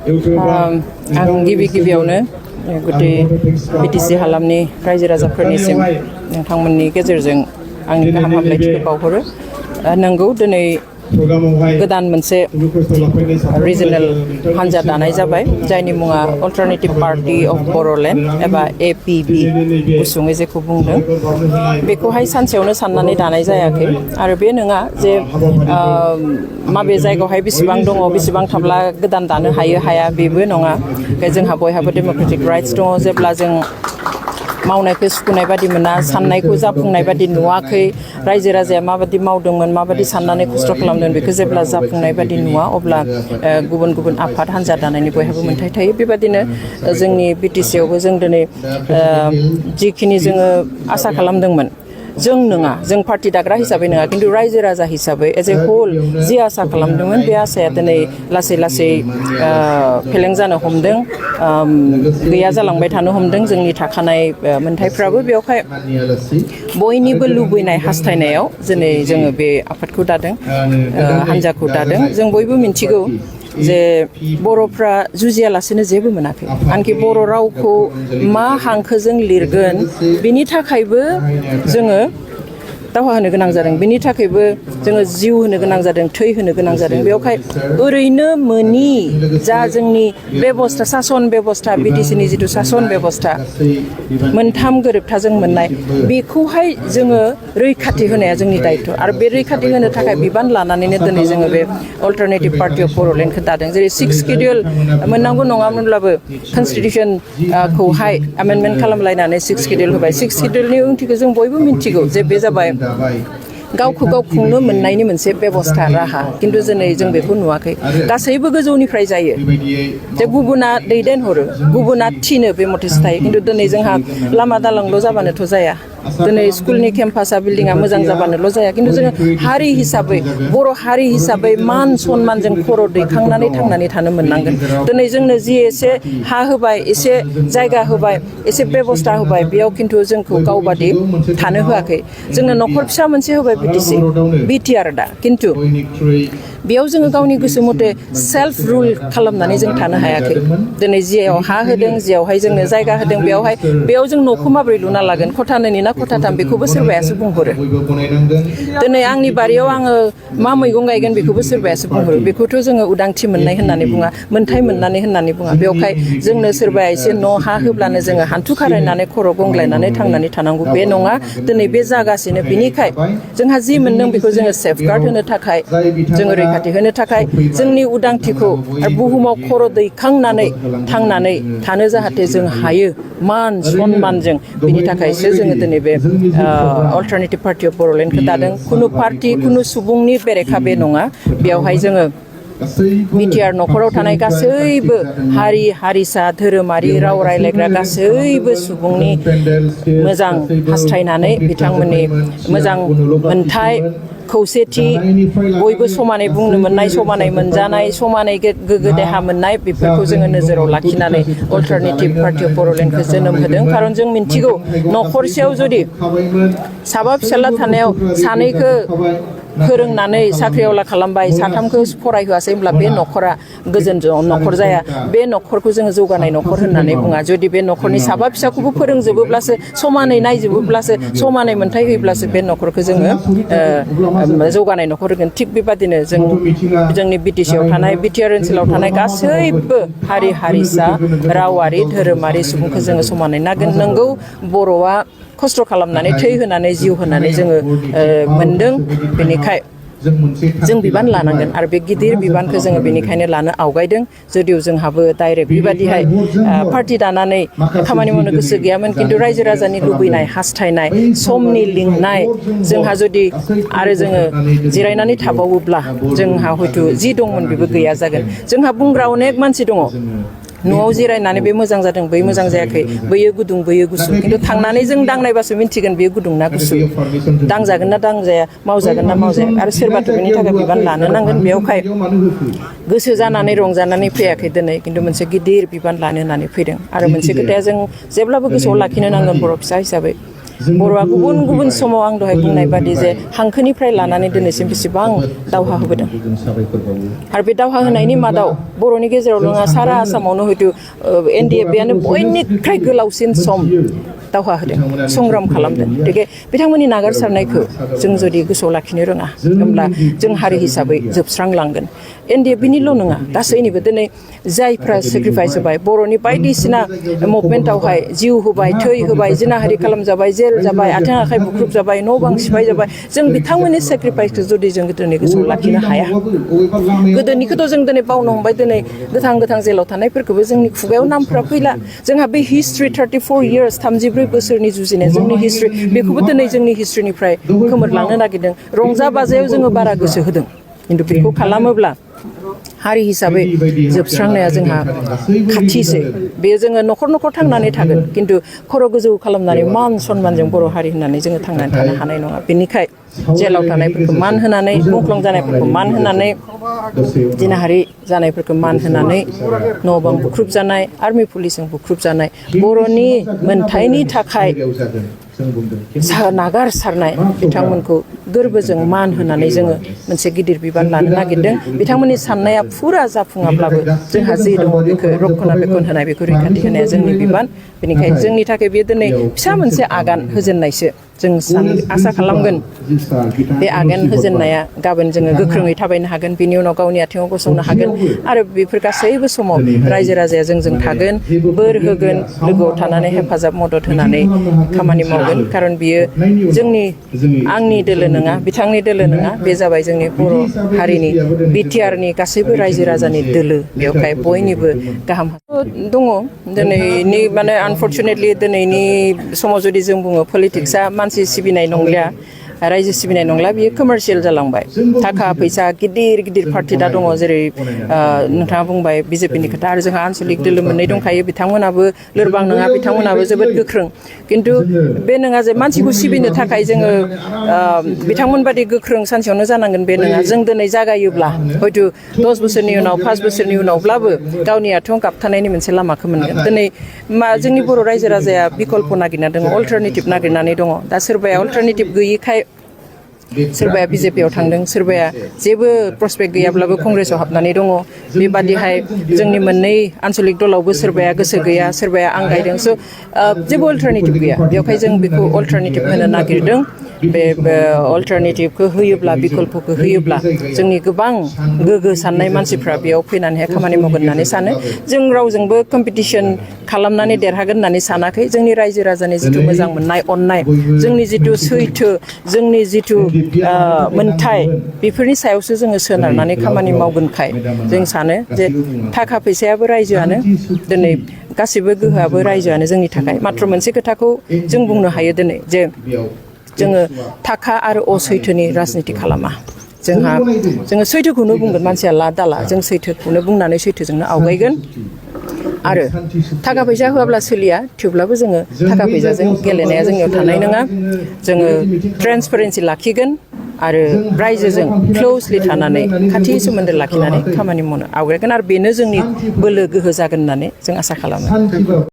आं गिबियावनो गुटे बिटिसि हालामनि रायजो राजाफोरनिसिम नोंथांमोननि गेजेरजों आंनि गाहाम हामलायथिखौ बावहरो। नंगौ दिनै गोदान मोनसे रिजनेल हान्जा दानाय जाबाय जायनि मुङा अल्टारनेटिभ पार्टी अफ बरोलेण्ड एबा APB गुसुङै जेखौ बुंदों बेखौहाय सानसेयावनो साननानै दानाय जायाखै आरो बे नङा जे माबे जायगायावहाय बेसेबां दङ बेसेबां थाब्ला गोदान दानो हायो हाया बेबो नङा। जोंहा बयहाबो डेम'क्रेटिक राइट्स दङ। जेब्ला जों मावनायखौ सुखुनाय बादि मोना साननायखौ जाफुंनाय बादि नुवाखै रायजो राजाया माबादि मावदोंमोन माबादि साननानै खस्थ' खालामदों बेखौ जेब्ला जाफुंनाय बादि नुवा अब्ला गुबुन गुबुन आफाद हान्जा दानायनि बयहाबो मोन्थाय थायो। बेबादिनो जोंनि BTC आवबो जों दिनै जिखिनि जोङो आसा खालामदोंमोन जों नङा जों पार्टी दाग्रा हिसाबै नङा खिन्थु रायजो राजा हिसाबै एज ए होल जि आसा खालामदोंमोन बे आसाया दिनै लासै लासै फेलें जानो हमदों, गैया जालांबाय थानो हमदों। जोंनि थाखानाय मोन्थायफ्राबो बेवहाय बयनिबो लुबैनाय हास्थायनायाव दिनै जोङो बे आफादखौ दादों, हान्जाखौ दादों। जों बयबो मिन्थिगौ जे बर'फ्रा जुजियालासेनो जेबो मोनाखै। आनखि बर' रावखौ मा हांखोजों लिरगोन बिनि थाखायबो जोङो दावहा होनो गोनां जादों, बिनि थाखायबो जोङो जिउ होनो गोनां जादों, थै होनो गोनां जादों। बेवहाय ओरैनो मोनि जा जोंनि बेबस्था सासन बेबस्था BTCनि जिथु सासन बेबस्था मोनथाम गोरोबथाजों मोननाय बेखौहाय जोङो रैखाथि होनाया जोंनि दायथ' आरो बे रैखाथि होनो थाखाय बिबान लानानैनो दिनै जोङो बे अल्टारनेटिभ पार्टी अफ बरोलेण्डखौ दादों। जेरै 6 शिडिउल मोननांगौ नङामोनब्लाबो कनस्टिटिउसनखौहाय एमेन्डमेन्ट खालामलायनानै 6 शिडिउल होबाय। 6 शिडिउलनि ओंथिखौ जों बयबो मिन्थिगौ जे बे जाबाय गावखौ गाव खुंनो मोननायनि मोनसे बेबस्था राहा, खिन्थु दिनै जों बेखौ नुवाखै। गासैबो गोजौनिफ्राय जायो जे गुबुना दैदेनहरो, गुबुना थिनो बे मथेसो थायो। खिन्थु दिनै जोंहा लामा दालांल' जाबानोथ' जाया, दिनै स्कुलनि केम्पासा बिल्डिङा मोजां जाबानोल' जाया। खिन्थु जोङो हारि हिसाबै बर' हारि हिसाबै मान सनमानजों खर' दैखांनानै थांनानै थानो मोननांगोन। दिनै जोंनो जि एसे हा होबाय, एसे जायगा होबाय, एसे बेबस्था होबाय, बेयाव खिन्थु जोंखौ गावबादि थानो होआखै। जोंनो न'खर फिसा मोनसे होबाय BTR दा, खिन्थु बेयाव जोङो गावनि गोसो मथे सेल्फ रुल खालामनानै जों थानो हायाखै। दिनै जियाव हा होदों, जियावहाय जोंनो जायगा होदों, बेयाव जों न'खौ माबोरै लुना लागोन, खथा 2 ना खथा 3 बेखौबो सोरबायासो बुंहरो। दिनै आंनि बारियाव आङो मा मैगं गायगोन बेखौबो सोरबायासो बुंहरो। बेखौथ' जोङो उदांथि मोननाय होननानै बुङा, मोन्थाय मोननानै होननानै बुङा। बेवहाय जोंनो सोरबाया एसे न' हा होब्लानो जोङो हान्थु खारायनानै खर' गंग्लायनानै थांनानै थानांगौ बे नङा। दिनै बे जागासिनो। बिनिखाय जोंहा जि मोनदों बेखौ जोङो सेफगार्ड होनो थाखाय, जोङो रैखाथि होनो थाखाय, जोंनि उदांथिखौ आरो बुहुमाव खर' दैखांनानै थांनानै थानो जाहाथे जों हायो मान सनमानजों, बिनि थाखायसो जोङो दिनै बे अल्टारनेटिभ पार्टी अफ बरोलेण्डखौ दादों। खुनु पार्टी खुनु सुबुंनि बेरेखा बे नङा। बेवहाय जोङो BTR न'खराव थानाय गासैबो हारि हारिसा धोरोमारि राव रायज्लायग्रा गासैबो सुबुंनि मोजां हास्थायनानै बिथांमोननि मोजां मोन्थाय खौसेथि बयबो समानै बुंनो मोननाय, समानै मोनजानाय, समानै गोग्गो देहा मोननाय बेफोरखौ जोङो नोजोराव लाखिनानै अल्टारनेटिभ पार्टी अफ बरोलेण्डखौ जोनोम होदों। खारन जों मिन्थिगौ न'खरसेयाव जुदि साबा फिसाला थानायाव सानैखौ फोरोंनानै साख्रिआवला खालामबाय, 3खौ फरायहोआसै होमब्ला बे न'खरा गोजोन न'खर जाया। बे न'खरखौ जोङो जौगानाय न'खर होननानै बुङा। जुदि बे न'खरनि साबा फिसाखौबो फोरोंजोबोब्लासो, समानै नायजोबोब्लासो, समानै मोन्थाय होयोब्लासो बे न'खरखौ जोङो जौगानाय न'खर होगोन। थिग बेबादिनो जोंनि BTC आव थानाय BTR ओनसोलाव थानाय गासैबो हारि हारिसा रावारि धोरोमारि सुबुंखौ जोङो समानै नागोन। नंगौ बर'आ खस्थ' खालामनानै थै होनानै जिउ होनानै जोङो मोनदों। बेनिखाय जों बिबान लानांगोन आरो बे गिदिर बिबानखौ जोङो बेनिखायनो लानो आवगायदों। जुदिव जोंहाबो डाइरेक्ट बेबादिहाय पार्टी दानानै खामानि मावनो गोसो गैयामोन, खिन्थु रायजो राजानि लुबैनाय हास्थायनाय समनि लिंनाय जोंहा जुदि आरो जोङो जिरायनानै थाबावोब्ला जोंहा हयथ' जि दंमोन बेबो गैया जागोन। जोंहा बुंग्रा अनेक मानसि दङ, न'आव जिरायनानै बे मोजां जादों, बै मोजां जायाखै, बैयो गुदुं बैयो गुसु, खिन्थु थांनानै जों दांनायबासो मिन्थिगोन बेयो गुदुं ना गुसु, दांजागोन ना दांजाया, मावजागोन ना मावजाया। आरो सोरबाथ' बेनि थाखाय बिबान लानो नांगोन। बेवहाय गोसो जानानै रंजानानै फैयाखै दिनै, खिन्थु मोनसे गिदिर बिबान लानो होननानै फैदों। आरो मोनसे खोथाया जों जेब्लाबो गोसोआव लाखिनो नांगोन बर' फिसा हिसाबै, बर'आ गुबुन गुबुन समाव आं दहाय बुंनाय बादि जे हांखोनिफ्राय लानानै दिनैसिम बेसेबां दावहा होबोदों आरो बे दावहा होनायनि मादाव बर'नि गेजेराव नङा सारा आसामावनो हयथ' NDFBआनो बयनिख्रुइ गोलावसिन सम दावहा होदों संग्राम खालामदों गतिके बिथांमोननि नागारसारनायखौ जों जुदि गोसोआव लाखिनो रोङा होमब्ला जों हारि हिसाबै जोबस्रांलांगोन NDFBनिल' नङा गासैनिबो दिनै जायफ्रा सेक्रिफाइस होबाय बर'नि बायदिसिना मुभमेन्टआवहाय जिउ होबाय थै होबाय जिनाहारि खालामजाबाय जेल जाबाय आथिं आखाइ बुख्रुब जाबाय न' बां सिफाय जाबाय जों बिथांमोननि सेक्रिफाइसखौ जुदि जों दिनै गोसोआव लाखिनो हाया गोदोनिखौथ' जों दिनै बावनो हमबाय दिनै गोथां जेलाव थानायफोरखौबो जोंनि खुगायाव नामफ्रा फैला जोंहा बे हिस्ट्रि 34 इयार्स 33 बोसोरनि जुजिनाय जोंनि हिस्ट्रि बेखौबो दिनै जोंनि हिस्ट्रिनिफ्राय खोमोरलांनो नागिरदों रंजा बाजायाव जोङो बारा गोसो होदों खिन्थु बेखौ खालामोब्ला हारि हिसाबै जोबस्रांनाया जोंहा खाथिसै बेयो जोङो न'खर थांनानै थागोन खिन्थु खर' गोजौ खालामनानै मान सनमानजों बर' हारि होननानै जोङो थांनानै थानो हानाय नङा बेनिखाय जेलाव थानायफोरखौ मान होनानै मुंख्लं जानायफोरखौ मान होनानै जिनाहारि जानायफोरखौ मान होनानै न' बां बुख्रुब जानाय आर्मि पुलिसजों बुख्रुब जानाय बर'नि मोनथायनि थाखाय नागारसारनाय बिथांमोनखौ गोरबोजों मान होनानै जोङो मोनसे गिदिर बिबान लानो नागिरदों बिथांमोननि साननाया फुरा जाफुङाब्लाबो जोंहा जे दङ बेखौ रक्षना बेखन होनाय बेखौ रैखाथि होनाया जोंनि बिबान बेनिखायनो जोंनि थाखाय बेयो दिनै फिसा मोनसे आगान होजेननायसो जों आसा खालामगोन बे आगान होजेननाया गाबोन जोङो गोख्रोङै थाबायनो हागोन बिनि उनाव गावनि आथिङाव गसंनो हागोन आरो बेफोर गासैबो समाव रायजो राजाया जोंजों थागोन बोर होगोन लोगोआव थानानै हेफाजाब मदद होनानै खामानि मावगोन खारन बियो आंनि दोलो नङा बिथांनि दोलो नङा बे जाबाय जोंनि बर' हारिनि बिटिआरनि गासैबो रायजो राजानि दोलो बेवहाय बयनिबो गाहाम दङ दिनैनि माने आनफर्चुनेटलि दिनैनि समाव जुदि जों बुङो पलिटिक्सआ मानसि सिबिनाय नंलिया रायजो सिबिनाय नंला बियो कमार्शियेल जालांबाय थाखा फैसा गिदिर पार्टि दा दङ जेरै नोंथाङा बुंबाय बिजेपिनि खोथा आरो जोंहा आनसलिक दोलो मोननै दंखायो बिथांमोनाबो लोरबां नङा बिथांमोनाबो जोबोद गोख्रों खिन्थु बे नङा जे मानसिखौ सिबिनो थाखाय जोङो बिथांमोन बादि गोख्रों सानसेयावनो जानांगोन बे नङा जों दिनै जागायोब्ला हयथ' 10 बोसोरनि उनाव 5 बोसोरनि उनावब्लाबो गावनि आथिङाव गाबथानायनि मोनसे लामाखौ मोनगोन दिनै जोंनि बर' रायजो राजाया बिकल्प नागिरना दङ अल्टारनेटिभ नागिरनानै दङ दा सोरबाया अल्टारनेटिभ गैयिखाय सोरबाया बिजेपियाव थांदों सोरबाया जेबो प्रस्पेक्ट गैयाब्लाबो कंग्रेसाव हाबनानै दङ बेबादिहाय जोंनि मोननै आनसलिक दलावबो सोरबाया गोसो गैया सोरबाया आंगायदों स' जेबो अल्टारनेटिभ गैया बेवहाय जों बेखौ अल्टारनेटिभ होनो नागिरदों बे अल्टारनेटिभखौ होयोब्ला बिकल्पखौ होयोब्ला जोंनि गोबां गोग्गो साननाय मानसिफ्रा बेयाव फैनानैहाय खामानि मावगोन होननानै सानो जों रावजोंबो कम्पिटिसन खालामनानै देरहागोन होननानै सानाखै जोंनि रायजो राजानि जिथु मोजां मोननाय अननाय जोंनि जिथु सैथो जोंनि जिथु मोनथाय बेफोरनि सायावसो जोङो सोनारनानै खामानि मावगोनखाय जों सानो जे थाखा फैसायाबो रायजोआनो दिनै गासिबो गोहोआबो रायजोआनो जोंनि थाखाय माथ्र मोनसे खोथाखौ जों बुंनो हायो दिनै जे जोङो थाखा आरो असैथोनि राजनिति खालामा जोङो सैथोखौनो बुंगोन मानसिया ला दाला जों सैथोखौनो बुंनानै सैथोजोंनो आवगायगोन आरो थाखा फैसा होआब्ला सोलिया थेवब्लाबो जोङो थाखा फैसाजों गेलेनाया जोंनियाव थानाय नङा जोङो ट्रेन्सपारेन्सि लाखिगोन आरो रायजोजों क्ल'सलि थानानै खाथि सोमोन्दो लाखिनानै खामानि मावनो आवगायगोन आरो बेनो जोंनि बोलो गोहो जागोन होननानै जों आसा खालामो